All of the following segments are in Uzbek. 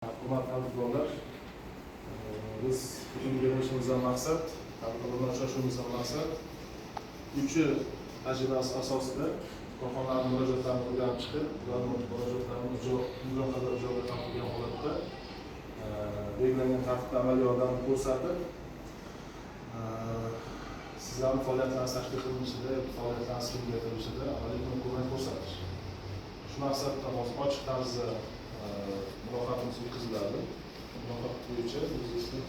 Hurmatli tadbirkorlar, biz bugungi yig'ilishimizdan maqsad, tadbirkorlar bilan uchrashuvimizdan maqsad 3 yil tajribasi asosida korxonalarning murojaatlarini o'rganib chiqib, ularning murojaatlarini imkon qadar ijobiy qilgan holatda belgilangan tartibda amaliy yordam ko'rsatib, sizlarning faoliyatlaringiz tashkil qilinishida yoki faoliyatlaringiz kengaytirilishida amaliy ko'mak ko'rsatish. Shu maqsadda hozir ochiq tarzda muloqotimiz o'tkaziladi. Muloqot bo'yicha o'zingizni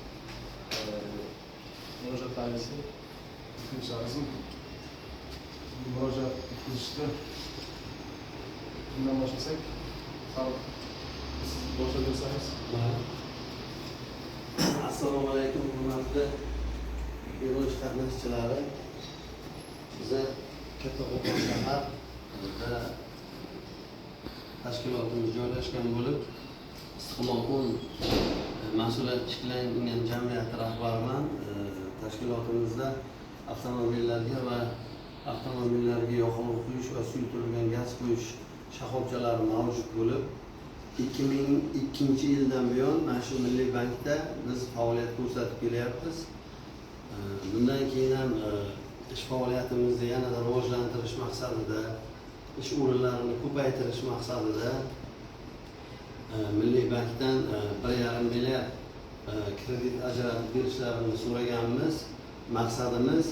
murojaatlaringizni yetkazishingiz mumkin. Murojaat yetkazishda kimdan boshlasak? Siz boshlab bersangiz. Assalomu alaykum, hurmatli yig'ilish qatnashchilari. Biza Kattaqo'rg'on shaharida tashkilotimiz joylashgan bo'lib, Istiqlol un mas'uliyati cheklangan jamiyati rahbariman. Tashkilotimizda avtomobillarga va avtomobillarga yoqilg'i quyish va suyultirilgan gaz quyish shoxobchalari mavjud bo'lib, 2002-yildan buyon mana shu Milliy bankda biz faoliyat ko'rsatib kelyapmiz. Bundan keyin ham ish faoliyatimizni yanada rivojlantirish maqsadida, ish o'rinlarini ko'paytirish maqsadida Milliy bankdan 1,5 milliard kredit ajratib berishlarini so'raganmiz. Maqsadimiz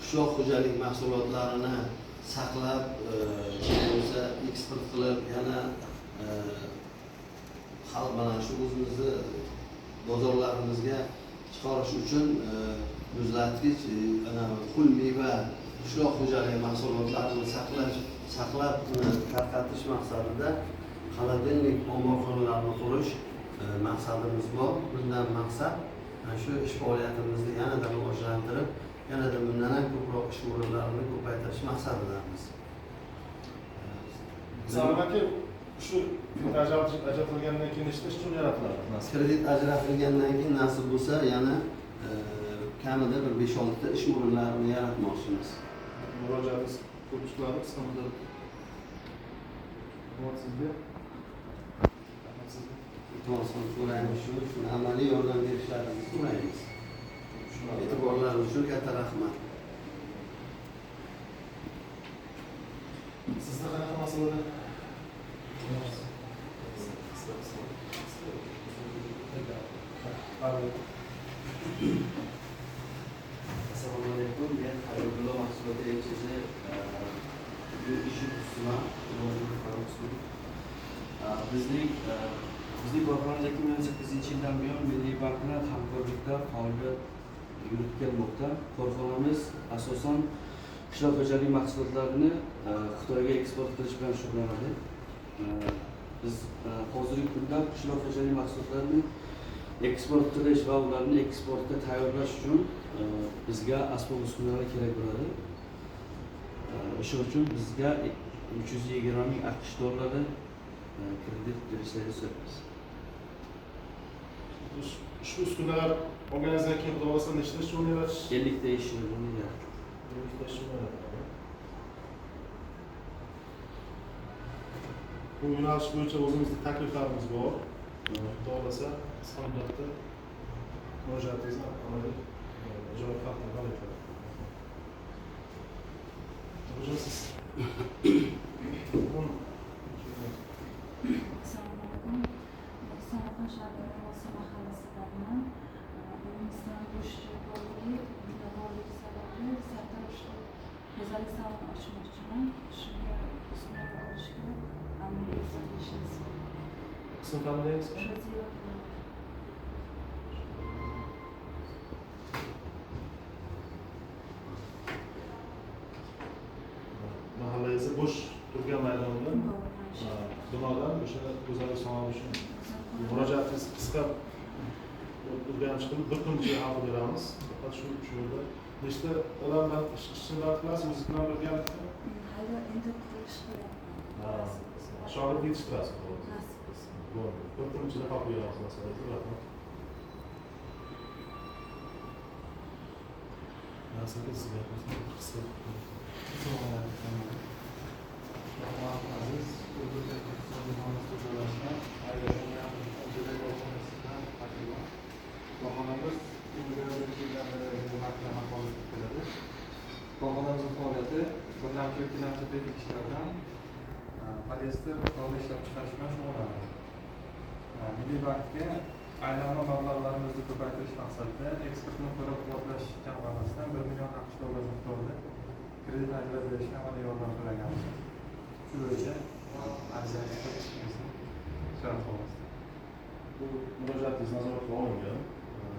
qishloq xo'jalik mahsulotlarini saqlab, kerak bo'lsa eksport qilib, yana xalq mana shu o'zimizni bozorlarimizga chiqarish uchun muzlatgich, xul meva, qishloq xo'jaligi mahsulotlarini saqlab tarqatish maqsadida холодильник omborxonalarni qurish maqsadimiz bor. Bundan maqsad mana shu ish faoliyatimizni yanada rivojlantirib, yanada bundan ham ko'proq ish o'rinlarini ko'paytirish maqsadidamiz. Salom aka, shu ajratilgandan keyin nechta ish o'rni yaratiladi? Kredit ajratilgandan keyin nasib bo'lsa yana kamida bir 5-6 ta ish o'rinlarini yaratmoqchimiz. Murojaatingiz ko'rib chiqiladi qisqa muddat. Rahmat sizga. Rahmat sizga. Iltimos so'raymiz, shuni amaliy yordam berishlarini so'raymiz. E'tiborlaringiz uchun katta rahmat. Sizda qanaqa masalalar? Assalomu alaykum. Men Habibullo mahsulot elchisi ishi Usmon. Bizning korxonamiz 2018-yildan buyon Milliy bank bilan hamkorlikda faoliyat yuritib kelmoqda. Korxonamiz asosan qishloq xo'jalik mahsulotlarini Xitoyga eksport qilish bilan shug'ullanadi. Biz hozirgi kunda qishloq xo'jalik mahsulotlarini eksport qilish va ularni eksportga tayyorlash uchun bizga asbob uskunalar kerak bo'ladi. O'sha uchun bizga 320 ming AQSh dollari kredit berishlarini so'raymiz. Ushbu uskunalar olganingizdan keyin, xudo xohlasa, nechta ish o'rni yaratish? 50 ta ish o'rnini yaratadi. 50 ta ish o'rni yaratadi. Bu yo'nalish bo'yicha o'zimizni takliflarimiz bor. Xudo xohlasa, qisqa muddatda murojaatingizni amaliy ijobiy hal etiladi. Hocam, siz. Assalomu alaykum. Samarqand shahri Olsa mahallasidanman. Uyimizdan bo'sh joy borligi, bino borligi sababli sartaroshlik, go'zallik saloni ochmoqchiman. Shunga uskunalar olishga amaliy yordam berishingiz. Ism familiyangiz? Shodieva. Mahallangizda bo'sh turgan maydonda binodan o'sha go'zallik saloni uchun murojaatingiz qisqa o'rganib chiqilib, bir kun ichida hal qilib beramiz. Faqat shu yerda nechta odam bilan ishchini band qilasiz o'zingiz bilan birgalikda? Hali endi qurilish qilyapman. Shogird yetishtirasiz. Nasib bo'lsa. Bo'ldi. Bir kun ichida hal qilib beramiz masalangizni. Rahmat. Nasib sizga qisqa. Assalomu alaykum. Aziz, joylashgan Go'zal korxonasidan vakilman. Korxonamiz 2021 yildan beri Milliy bank bilan hamkorlik qilib keladi. Korxonamizning faoliyati birlamchi va ikkilamchi berkitgichlardan polyester tola ishlab chiqarish bilan shug'ullanadi. Milliy bankka aylanma mablag'larimizni ko'paytirish maqsadida eksportni qo'llab-quvvatlash jamg'armasidan 1 million AQSh dollari miqdorida kredit ajratib berishga amaliy yordam so'raganmiz. Shu bo'yicha arizamizni ko'rib chiqishingizni so'rab qolamiz. Bu murojaatingiz nazoratga olingan.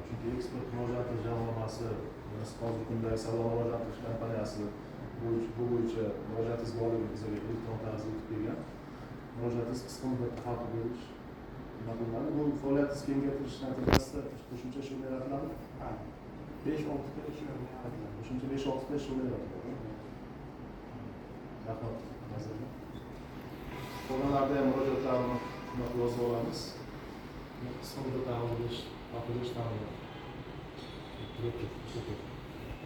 Chunki eksport rivojlantirish jamg'armasi hozirgi kundagi savdo rivojlantirish kompaniyasi bu bo'yicha murojaatingiz borligi bizga elektron tarzda yetib kelgan. Murojaatingiz qisqa muddatda hal qilib berish nima qilinadi. Bu faoliyatingizni kengaytirish natijasida qo'shimcha ish o'rni yaratiladimi? Ha, 5-6 ta ish o'rni yaratiladi. Qo'shimcha 5-6 ta ish o'rni yaratiladi. Rahmat nazarda. Qolganlarda ham murojaatlarni nima qilib yozib olamiz. Qisqa muddatda hal qilish ta'minlanadi.